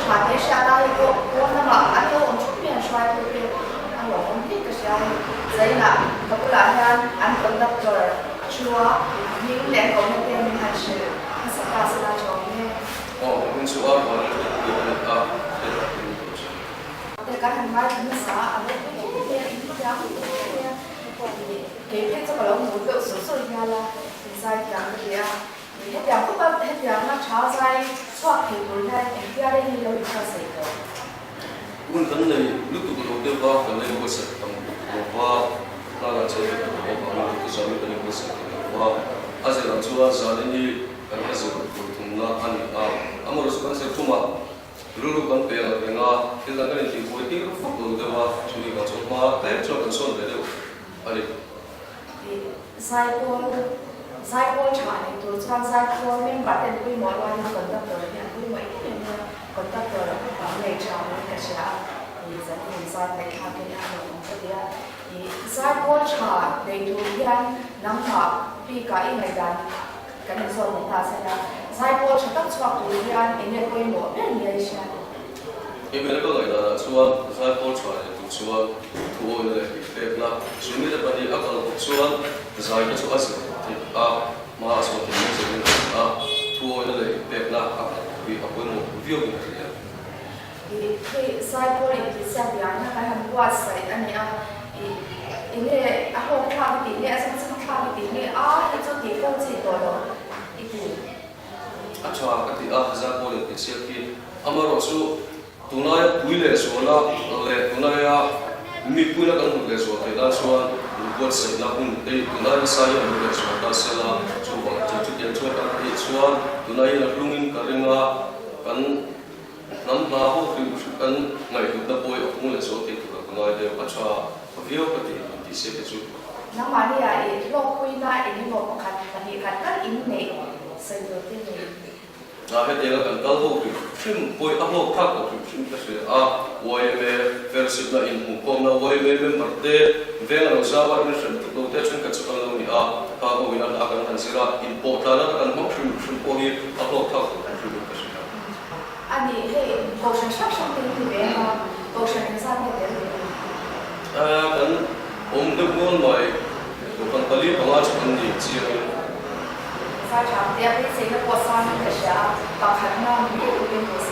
tha te hriat a, hei pawh pawn lamah an lo awm thup mai an hruaitu te a lawmawm hle ka hria hei. Zainah ka bulah hian an conductor a thu a, a hming leh an kohna te min han hrilh hmasa ta sela tha awm e. Aw, ka hming chu Arvan a ni tih a ni a, heta ka ni tawh thin. Te kan han ngaithla nasa a, a ropui hle mai a, in thiam hle mai a, kei phei chu ka lo hmu deuh sawr sawr hial a, inzaithiam ka ti a. Hetiang khawpa hetianga tha zai chhuak thei tur hian engtia reng hi lo inhriatsaih tawh? Hun kan nei lutuk lo deuh va, kan nei buatsaih tam lutuk lo va, tlangah chei vek lutuk lo vangin lutuk zauhin kan inbuatsaih thei lo va. A zir ang chuan zanin hi kan hla zir tur thumna a ni a, amaherawhchu kan zir thumah rilru kan pe ang reng a, thil dang kan intihbuai tir fak lo deuh a, chumi vang chuan hma tlem chuan kan sawn ve deuh a ni. Zaipawl, Zaipawl tha nei tur chuan Zaipawl member te an pawimawh rualin conductor hi an pawimawh em em mai a, conductor an nei tha niin ka hria a, ih zan in zai ngaihthlakin a lo awm ka ti a, ih Zaipawl tha nei tur hian nangmah bikah i ngaihdan kan inzawm ni ta sela, Zaipawl tha tak chhuak tur hian eng nge pawimawh ber ni a i hriat? Email ka ngaihdanah chuan Zaipawl tha nei tur chuan Thu awina leh tihpekna chu mite pahnih a kal bawk chuan zaite chu a zir theih a, hma a sawn thei mai zelin a ni a, thu awina leh tihpekna a kal bawk hi a pawimawh viau in a hria. Ih, hei Saipawl intihsiak biakna kan han buatsaih a ni a, ih, enge a hlawk thlak i tih nge, a changchang thlak i tih nge, a hi chu tih fo chi tawh lo i ti. A tha ka ti a, Zaipawl intihsiak hi amaherawhchu Tunlaia pui leh zuala leh tunlaia mipuina kan hmuh leh zual theih nan chuan inbuatsaihna hun te tunlai nasa hi a lo leh zual ta sela, chuvang chu chutiang chuan kan theih chuan tunlaiin a hlungin ka ring a, kan hnam hna ho hrim hrim kan ngaihhlutna pawh hi a pung leh zual thei tur a ka ngai deuh a tha viau ka ti intih se te chu. Nangmahnia i hlawkpuina eng emaw pakhat pahnih khat tal inneih sawi tur te nei. A hetianga kan kal ho hrim hrim pawih a hlawk thlak lo hrim hrim ka hria a, yma fellowship na inhmuhkhawmna yma member te veng a lo zau a inhrem tuk lo te thenkhat chu kan lo ni a, kha ho in a hla kan han zir a, inpawh tlana kan hmang hrim hrim pawh hi a hlawk thlak lo hrim hrim in ka hria. A ni, hei kohhran hrang hrang te hi ni ve a, kohhran engzat nge tel ve a? Kan awm deuh nual mai, kohhran pali panga chu kan ni chiang in. Zai tha te a beiseina pawh sangin ka hria a, pakhatna ni ngei turin duhsak.